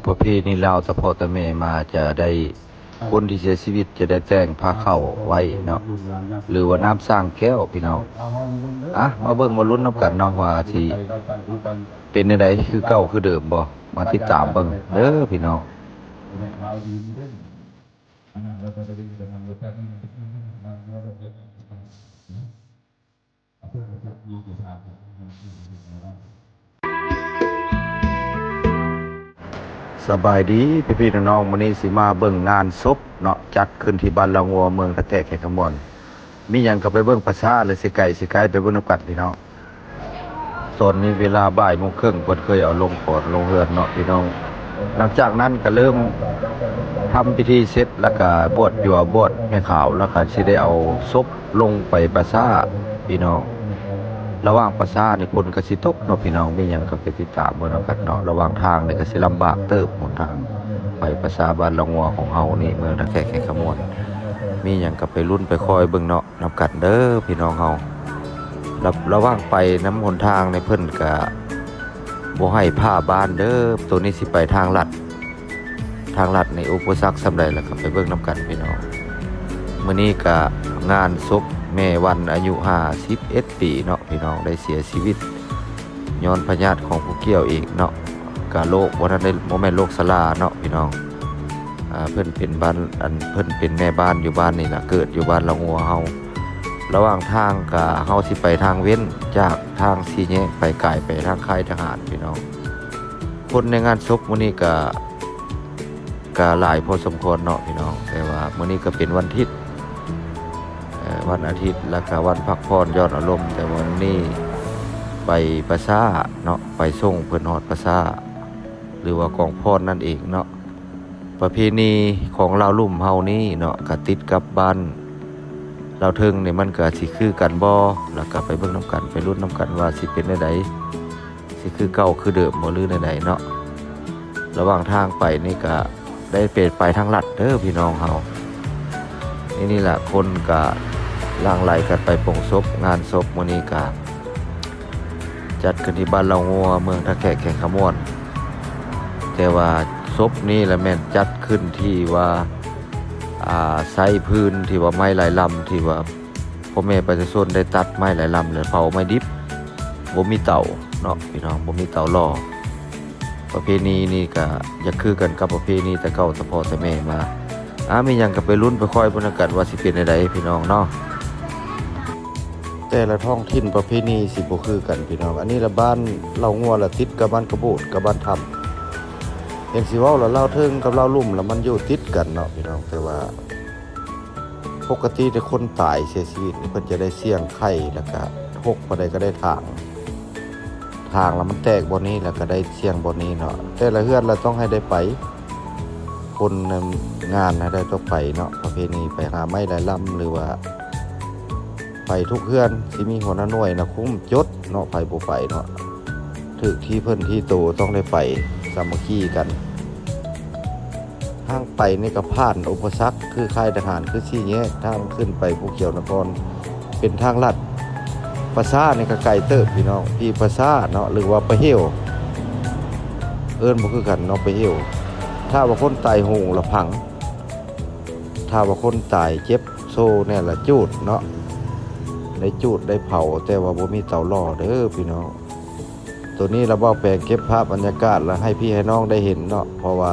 ປະເພນີລາວ ແຕ່ພໍ່ແຕ່ແມ່ມາຈະໄດ້ ຄົນທີ່ເສຍຊີວິດຈະໄດ້ແຕ່ງຜ້າຂາວໄວ້ເນາະ ຫຼືວ່ານ້ຳສ້າງແກ້ວພີ່ນ້ອງ. ອ່ະ ມາເບິ່ງມາລຸ້ນນຳກັນເນາະ ວ່າຊິເປັນແນວໃດ ຄືເກົ່າຄືເດີມບໍ່ ມາຕິດຕາມເບິ່ງເດີພີ່ນ້ອງ. ສະບາຍດີພີ່ໆນ້ອງໆ ມື້ນີ້ຊິມາເບິ່ງງານສົບເນາະ ຈັດຂຶ້ນທີ່ບ້ານລາວງົວ ເມືອງທ່າແຂກ ແຂວງຄຳມ່ວນ. ມີຫຍັງກໍໄປເບິ່ງປະຊາ ຫຼືຊິໄກຊິໄກ ໄປເບິ່ງນຳກັນພີ່ນ້ອງ. ຕອນນີ້ເວລາບ່າຍໂມງເຄິ່ງ ເພິ່ນເຄີຍເອົາລົງຂອນລົງເຮືອນເນາະພີ່ນ້ອງ. ຫຼັງຈາກນັ້ນກໍເລີ່ມທຳພິທີເສັດ ແລ້ວກໍບວດຍົວະບວດແມ່ຂາວ ແລ້ວກໍຊິໄດ້ເອົາສົບລົງໄປປະຊາພີ່ນ້ອງ. ລະຫວ່າງປະຊານີ້ຝົນກໍຊິຕົກເນາະພີ່ນ້ອງ ມີຫຍັງກໍໄປຕິດຕາມເບິ່ງນຳກັນເນາະ. ລະຫວ່າງທາງນີ້ກໍຊິລຳບາກເຕີບ ຫົນທາງໄປປະຊາບ້ານລາວງົວຂອງເຮົານີ້ ເມືອງທ່າແຂກ ແຂວງຄຳມ່ວນ. ມີຫຍັງກໍໄປລຸ້ນໄປຄອຍເບິ່ງເນາະ ນຳກັນເດີພີ່ນ້ອງເຮົາ. ລະ ລະຫວ່າງໄປນຳຫົນທາງນີ້ເພິ່ນກະບໍ່ໃຫ້ຜ່າບ້ານເດີ. ໂຕນີ້ຊິໄປທາງລັດ ທາງລັດນີ້ອຸປະສັກສ່ຳໃດ ລະກະໄປເບິ່ງນຳກັນພີ່ນ້ອງ. ມື້ນີ້ກະງານສົບແມ່ວັນ ອາຍຸຫ້າສິບເອັດປີເນາະພີ່ນ້ອງ ໄດ້ເສຍຊີວິດ ຍ້ອນພະຍາດຂອງຜູ້ກ່ຽວອີກເນາະ. ກະໂລກບໍ່ທັນໄດ້ ບໍ່ແມ່ນໂລກຊະລາເນາະພີ່ນ້ອງ. ອ່າ ເພິ່ນເປັນບ້ານ ອັນ ເພິ່ນເປັນແມ່ບ້ານຢູ່ບ້ານນີ້ລະ ເກີດຢູ່ບ້ານລາວງົວເຮົາ. ລະຫວ່າງທາງກະ ເຮົາຊິໄປທາງເວັນ ຈາກທາງສີ່ແຍກໄປ ກາຍໄປທາງຄ້າຍທະຫານພີ່ນ້ອງ. ຄົນໃນງານສົບມື້ນີ້ກະ ກະຫຼາຍພໍສົມຄວນເນາະພີ່ນ້ອງ ແຕ່ວ່າມື້ນີ້ກະເປັນວັນທິດ ເອີ ວັນອາທິດ ລະກະວັນພັກຜ່ອນຢ່ອນອາລົມ. ແຕ່ມື້ນີ້ໄປປະຊາເນາະ ໄປສົ່ງເພິ່ນຮອດປະຊາ ຫຼືວ່າກອງພອນນັ້ນເອງເນາະ. ປະເພນີຂອງລາວລຸ່ມເຮົານີ້ເນາະ ກະຕິດກັບບ້ານລາວເທິງນີ້ ມັນກະຊິຄືກັນບໍ່ ລະກະໄປເບິ່ງນຳກັນ ໄປລຸ້ນນຳກັນວ່າຊິເປັນແນວໃດ ຊິຄືເກົ່າຄືເດີມບໍ່ ຫຼືແນວໃດເນາະ. ລະຫວ່າງທາງໄປນີ້ກະໄດ້ເປັນໄປທາງລັດເດີພີ່ນ້ອງເຮົາ. ນີ້ ນີ້ລະ ຄົນກະຫຼັ່ງໄຫຼກັນໄປປົງສົບ. ງານສົບມື້ນີ້ກະຈັດຂຶ້ນທີ່ບ້ານລາວງົວ ເມືອງທ່າແຂກ ແຂວງຄຳມ່ວນ. ແຕ່ວ່າສົບນີ້ລະແມ່ນຈັດຂຶ້ນທີ່ວ່າ ອ່າ ໃຊ້ພື້ນທີ່ວ່າໄມ້ຫຼາຍລຳ ທີ່ວ່າ ພໍ່ແມ່ປະຊາຊົນໄດ້ຕັດໄມ້ຫຼາຍລຳ ແລະ ເຜົາໄມ້ດິບ ບໍ່ມີເຕົາເນາະພີ່ນ້ອງ ບໍ່ມີເຕົາຫຼໍ່. ປະເພນີນີ້ກະຢາກຄືກັນກັບປະເພນີແຕ່ເກົ່າ ແຕ່ພໍ່ແຕ່ແມ່ມາ. ອ່າ ມີຫຍັງກະໄປລຸ້ນໄປຄອຍເບິ່ງນຳກັນວ່າຊິເປັນແນວໃດພີ່ນ້ອງເນາະ. ແຕ່ລະທ້ອງຖິ່ນປະເພນີຊິບໍ່ຄືກັນພີ່ນ້ອງ. ອັນນີ້ລະບ້ານລາວງົວລະຕິດກັບບ້ານກະບູດ ກັບບ້ານທຳ. ເຫັນຊິເວົ້າລະລາວເທິງກັບລາວລຸ່ມລະມັນຢູ່ຕິດກັນເນາະພີ່ນ້ອງ ແຕ່ວ່າ ປົກກະຕິແຕ່ຄົນຕາຍເສຍຊີວິດນີ້ ເພິ່ນຈະໄດ້ສ່ຽງໄຂ່ ແລ້ວກະຫົກປານໃດກະໄດ້ຖາງ ຖາງລະມັນແຕກບ່ອນນີ້ ແລ້ວກະໄດ້ສ່ຽງບ່ອນນີ້ເນາະ. ແຕ່ລະເຮືອນລະຕ້ອງໃຫ້ໄດ້ໄປ ຄົນໃນງານໃຫ້ໄດ້ຕ້ອງໄປເນາະ ປະເພນີໄປຫາໄມ້ໄດ້ລຳ ຫຼືວ່າໄປທຸກເຮືອນ ຊິມີຫົວໜ້າໜ່ວຍນະຄຸມຈົດເນາະ ໃຜບໍ່ໄປເນາະ ຖືກທີ່ເພິ່ນທີ່ໂຕ ຕ້ອງໄດ້ໄປ ສາມັກຄີກັນ. ທາງໄປນີ້ກະຜ່ານອຸປະສັກ ຄືຄ້າຍທະຫານ ຄືສີ່ແຍກ ທາງຂຶ້ນໄປພູຂຽວນະຄອນ ເປັນທາງລັດ. ປະຊານີ້ກະໄກເຕີບພີ່ນ້ອງ ທີ່ປະຊາເນາະ ຫຼືວ່າປະເຫວ ເອີ້ນບໍ່ຄືກັນເນາະ ປະເຫວ. ຖ້າວ່າຄົນຕາຍໂຫງລະພັງ ຖ້າວ່າຄົນຕາຍເຈັບໂຊແນ່ລະຈູດເນາະ ໄດ້ຈູດໄດ້ເຜົາ ແຕ່ວ່າບໍ່ມີເຕົາຫຼໍ່ເດີພີ່ນ້ອງ. ໂຕນີ້ລະເບົາແປງເກັບພາບບັນຍາກາດລະໃຫ້ພີ່ໃຫ້ນ້ອງໄດ້ເຫັນເນາະ ເພາະວ່າ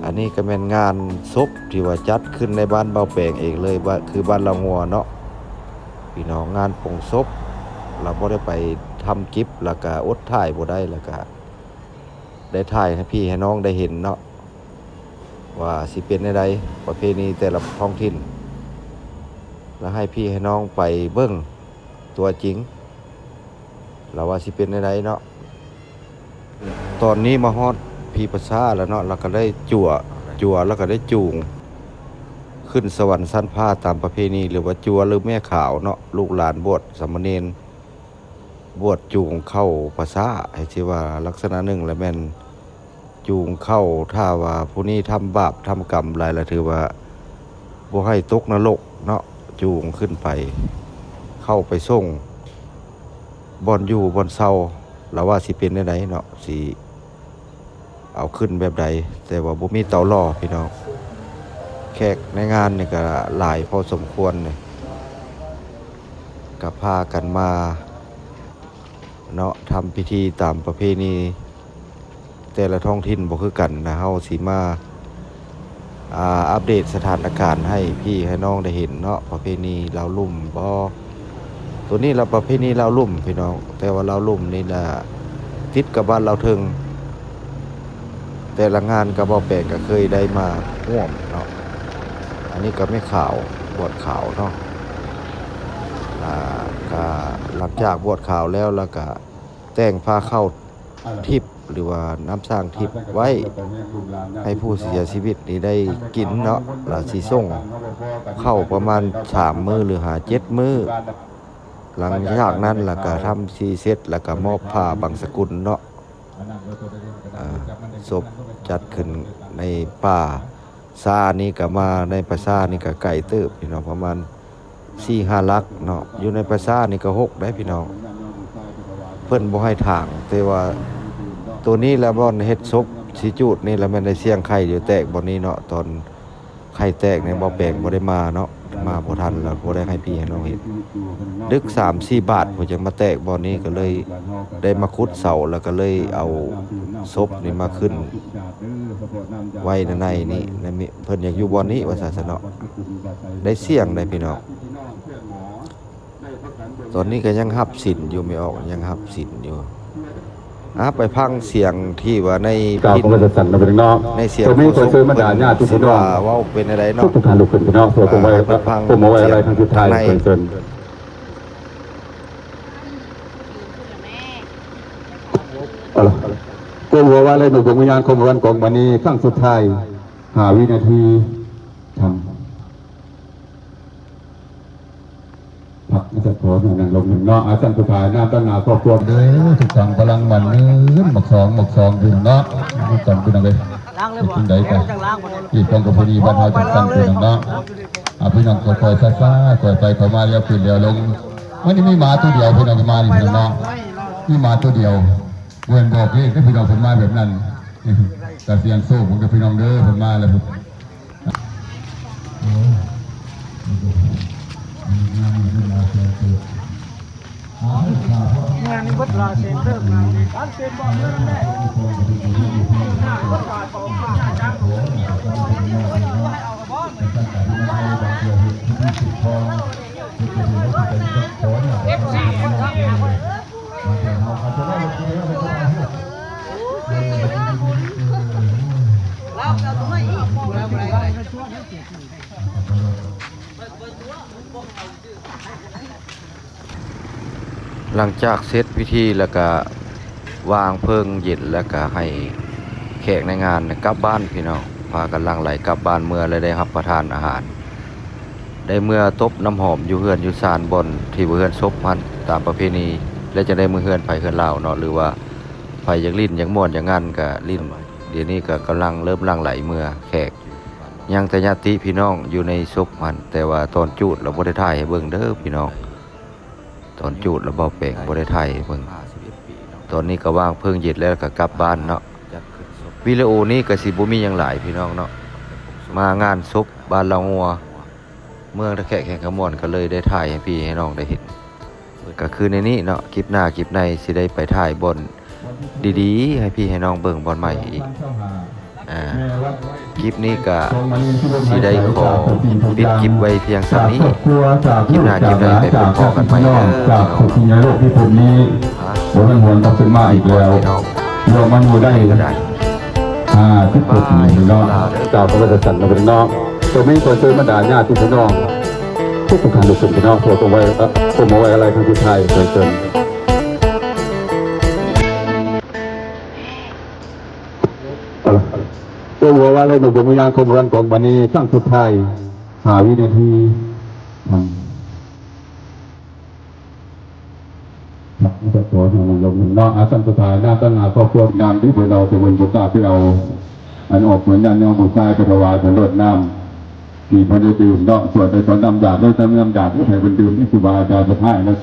ອັນນີ້ກະແມ່ນງານສົບທີ່ວ່າຈັດຂຶ້ນໃນບ້ານເບົາແປງເອງເລີຍ ບ້ານ ຄືບ້ານລາວງົວເນາະ ພີ່ນ້ອງ. ງານປົງສົບ ລະບໍ່ໄດ້ໄປທຳກິບ ລະກະອົດຖ່າຍບໍ່ໄດ້ ລະກະໄດ້ຖ່າຍໃຫ້ພີ່ໃຫ້ນ້ອງໄດ້ເຫັນເນາະ ວ່າຊິເປັນແນວໃດ ປະເພນີແຕ່ລະທ້ອງຖິ່ນ ລະໃຫ້ພີ່ໃຫ້ນ້ອງໄປເບິ່ງຕົວຈິງ ລະວ່າຊິເປັນແນວໃດເນາະ. ຕອນນີ້ມາຮອດພີປະຊາລະເນາະ ລະກະໄດ້ຈົວ ຈົວ ລະກະໄດ້ຈູງຂຶ້ນສະຫວັນຊັ້ນຟ້າຕາມປະເພນີ ຫຼືວ່າຈົວ ຫຼືແມ່ຂາວເນາະ ລູກຫຼານບວດສາມະເນນ ບວດຈູງເຂົ້າປະຊາ ໃຫ້ຊິວ່າລັກສະນະໜຶ່ງລະແມ່ນ ຈູງເຂົ້າ ຖ້າວ່າຜູ້ນີ້ທຳບາບທຳກຳຫຼາຍລະຖືວ່າບໍ່ໃຫ້ຕົກນະລົກເນາະ ຈູງຂຶ້ນໄປ ເຂົ້າໄປສົ່ງບ່ອນຢູ່ບ່ອນເຊົາ ລະວ່າຊິເປັນແນວໃດເນາະ ຊິ ເອົາຂຶ້ນແບບໃດ ແຕ່ວ່າບໍ່ມີເຕົາຫຼໍ່ພີ່ນ້ອງ. ແຂກໃນງານນີ້ກໍຫຼາຍພໍສົມຄວນນີ້ ກໍພາກັນມາເນາະ ທຳພິທີຕາມປະເພນີ ແຕ່ລະທ້ອງຖິ່ນບໍ່ຄືກັນນະ. ເຮົາຊິມາ ອ່າ ອັບເດດສະຖານະການໃຫ້ພີ່ໃຫ້ນ້ອງໄດ້ເຫັນເນາະ ປະເພນີລາວລຸ່ມບໍ. ໂຕນີ້ລະປະເພນີລາວລຸ່ມພີ່ນ້ອງ ແຕ່ວ່າລາວລຸ່ມນີ້ລະຕິດກັບບ້ານລາວເທິງ. ແຕ່ລະງານກະເບົາແປງກະເຄີຍໄດ້ມາຮ່ວມເນາະ. ອັນນີ້ກະແມ່ຂາວ ບວດຂາວເນາະ. ອ່າ ກະຫຼັງຈາກບວດຂາວແລ້ວ ລະກະແຕ່ງພາເຂົ້າທິບ ຫຼືວ່ານ້ຳສ້າງທິບໄວ້ ໃຫ້ຜູ້ເສຍຊີວິດນີ້ໄດ້ກິນເນາະ ລະຊິສົ່ງເຂົ້າປະມານສາມມື້ ຫຼືຫາເຈັດມື້. ຫຼັງຈາກນັ້ນລະກະທຳພິທີເສັດ ລະກະມອບຜ້າບັງສະກຸນເນາະ. ອ່າ ສົບຈັດຂຶ້ນໃນປ່າຊ້ານີ້ກະມາໃນປ່າຊ້ານີ້ກະໄກເຕີບພີ່ນ້ອງ ປະມານສີ່ຫ້າຫຼັກເນາະ. ຢູ່ໃນປ່າຊ້ານີ້ກະຮົກໄດ໋ພີ່ນ້ອງ ເພິ່ນບໍ່ໃຫ້ຖາງ. ແຕ່ວ່າໂຕນີ້ລະບ່ອນເຮັດສົບຊິຈູດນີ້ລະແມ່ນໄດ້ສ່ຽງໄຂ່ຢູ່ແຕກບ່ອນນີ້ເນາະ ຕອນ ໄຂ່ແຕກນີ້ເບົາແປງບໍ່ໄດ້ມາເນາະ ມາບໍ່ທັນ ລະບໍ່ໄດ້ໃຫ້ພີ່ໃຫ້ນ້ອງເຫັນ. ດຶກສາມສີ່ບາດພຸ້ນຈັ່ງມາແຕກບ່ອນນີ້ ກະເລີຍໄດ້ມາຂຸດເສົາ ລະກະເລີຍເອົາສົບນີ້ມາຂຶ້ນໄວ້ໃນນີ້ ໃນ ເພິ່ນຢາກຢູ່ບ່ອນນີ້ວ່າຊັ້ນຊະເນາະ. ໄດ້ສ່ຽງໄດ໋ພີ່ນ້ອງ. ຕອນນີ້ກະຍັງຮັບສິນຢູ່ ແມ່ອອກຍັງຮັບສິນຢູ່. ອ່າ ໄປຟັງສຽງທີ່ວ່າໃນ ກ່າວຄຳວ່າຊັ້ນໆ ເນາະ ພີ່ນ້ອງເນາະ ໃນສຽງຂອງສົບເພິ່ນຊິວ່າເວົ້າເປັນແນວໃດເນາະ. ທຸກທ່ານລຸກຂຶ້ນພີ່ນ້ອງ ເພື່ອຄວາມໄວ້ ອ່າ ໄປຟັງ ຄວາມໄວ້ອາລັຍຄັ້ງສຸດທ້າຍ ຂໍເຊີນ. ເອົາລະ ກົມຫົວໄວ້ເລີຍ ໜູດວງວິນຍານ ຄົມວັນກອງມະນີ ຄັ້ງສຸດທ້າຍ ຫ້າວິນາທີ ທຳ ພັກນະ ຈັກ ຂໍນັ່ງລົງເນາະ. ອາ ຊັ້ນສຸດທ້າຍ ນຳຕັ້ງໜ້າຄອບຄົວເດີ ທຸກສັງພະລັງໝັ້ນຍືນ ໝາກສອງ ໝາກສອງ ພີ່ນ້ອງເນາະ. ນຳກັນພີ່ນ້ອງເອີຍ ເຮັດຈັ່ງໃດກະ ອີກຂອງປະເພນີບ້ານເຮົາຈັດຕັ້ງພີ່ນ້ອງເນາະ. ອາ ພີ່ນ້ອງຄ່ອຍໆ ຊ້າໆ ຄ່ອຍໄປຄ່ອຍມາ ດຽວຂຶ້ນດຽວລົງ. ມື້ນີ້ມີໝາໂຕດຽວພີ່ນ້ອງ ມານີ້ພີ່ນ້ອງເນາະ ມີໝາໂຕດຽວ. ບໍ່ແມ່ນບອກເລກເດີພີ່ນ້ອງ ເພິ່ນມາແບບນັ້ນ ກະສ່ຽງໂຊກເບິ່ງເດີພີ່ນ້ອງເດີ ເພິ່ນມາແລ້ວ. ງານນີ້ເບິດຫຼາຍແສນເຕີບນະ ອັນເຕັມບໍ່ເງິນແຫຼະ. ເອັຟຊີ ລາວກະບໍ່ໃຫ້ອີກ ບໍ່ໄດ້ ບໍ່ໄດ້. ຫຼັງຈາກເສັດພິທີແລ້ວກະວາງເພີງເຢັນ ແລ້ວກະໃຫ້ແຂກໃນງານກັບບ້ານພີ່ນ້ອງ ພາກັນຫຼັ່ງໄຫຼກັບບ້ານເມືອ ແລະ ໄດ້ຮັບປະທານອາຫານ ໄດ້ເມືອຕົບນ້ຳຫອມຢູ່ເຮືອນຢູ່ຊານ ບ່ອນທີ່ວ່າເຮືອນສົບຫັ້ນ ຕາມປະເພນີ ແລະ ຈັ່ງໄດ້ເມືອເຮືອນໃຜເຮືອນລາວເນາະ ຫຼືວ່າໃຜຢາກຫຼິ້ນຢາກມ່ວນຢາກງານກະຫຼິ້ນ. ດຽວນີ້ກະກຳລັງເລີ່ມຫຼັ່ງໄຫຼເມືອແຂກ ຍັງແຕ່ຍາດຕິພີ່ນ້ອງຢູ່ໃນສົບຫັ້ນ ແຕ່ວ່າຕອນຈູດລະບໍ່ໄດ້ຖ່າຍໃຫ້ເບິ່ງເດີພີ່ນ້ອງ ຕອນຈູດລະເບົາແປງບໍ່ໄດ້ຖ່າຍໃຫ້ເບິ່ງ. ຕອນນີ້ກະວາງເພີງເຢັນແລ້ວກະກັບບ້ານເນາະ. ວິດີໂອນີ້ກະຊິບໍ່ມີຫຍັງຫຼາຍພີ່ນ້ອງເນາະ ມາງານສົບບ້ານລາວງົວ ເມືອງທ່າແຂກແຂວງຄຳມ່ວນ ກະເລີຍໄດ້ຖ່າຍໃຫ້ພີ່ໃຫ້ນ້ອງໄດ້ເຫັນ ກະຄືໃນນີ້ເນາະ. ຄລິບໜ້າຄລິບໃນຊິໄດ້ໄປຖ່າຍບ່ອນດີໆ ໃຫ້ພີ່ໃຫ້ນ້ອງເບິ່ງບ່ອນໃໝ່ອີກ. ອ່າ ຄລິບນີ້ກະຊິໄດ້ຂໍປິດຄລິບໄວ້ພຽງສ່ຳນີ້ ຄລິບໜ້າຄລິບໃນໄປພົບພໍ້ກັນໃໝ່ເດີ. ບໍ່ແມ່ນຫວນກັບຂຶ້ນມາອີກແລ້ວ ລອງມາຢູ່ໄດ້ ຫ້າສິບຫົກປີເນາະ. ກ່າວຄຳວ່າຊັ້ນໆ ເນາະ ພີ່ນ້ອງເນາະ. ໂຕນີ້ຂໍເຊີນບັນດາຍາດຕິພີ່ນ້ອງ ທຸກໆທ່ານ ທຸກຄົນພີ່ນ້ອງ ເພື່ອຄວາມໄວ້ ຄວາມໄວ້ອາລັຍຄັ້ງສຸດທ້າຍ ຂໍເຊີນ. ເອົາລະ ໂອ້ ຫົວວ່າເລີຍ ໜູດວງວິນຍານ ຄົມວັນກອງມະນີ ຄັ້ງສຸດທ້າຍ ຫ້າວິນາທີ. ຄັບ ຈະຂໍໃຫ້ນ້ອງລົງເນາະ ອາ ຊັ້ນສຸດທ້າຍ ນາງຕັ້ງໜ້າຄອບຄົວ ນາງທີ່ເພິ່ນເອົາ ທີ່ເພິ່ນບໍ່ກ້າໄປເອົາ ອັນອອກເພິ່ນຍາດໂຍມຜູ້ຊາຍໄປຖວາຍເພິ່ນໂລດນ້ຳ ທີ່ເພິ່ນໄດ້ດື່ມເນາະ ສ່ວນໃດຕອນນ້ຳຢາດ ໄດ້ແຕ່ນ້ຳຢາດ ໃຫ້ເພິ່ນດື່ມ ທີ່ຄູບາອາຈານເພິ່ນໃຫ້ນະ.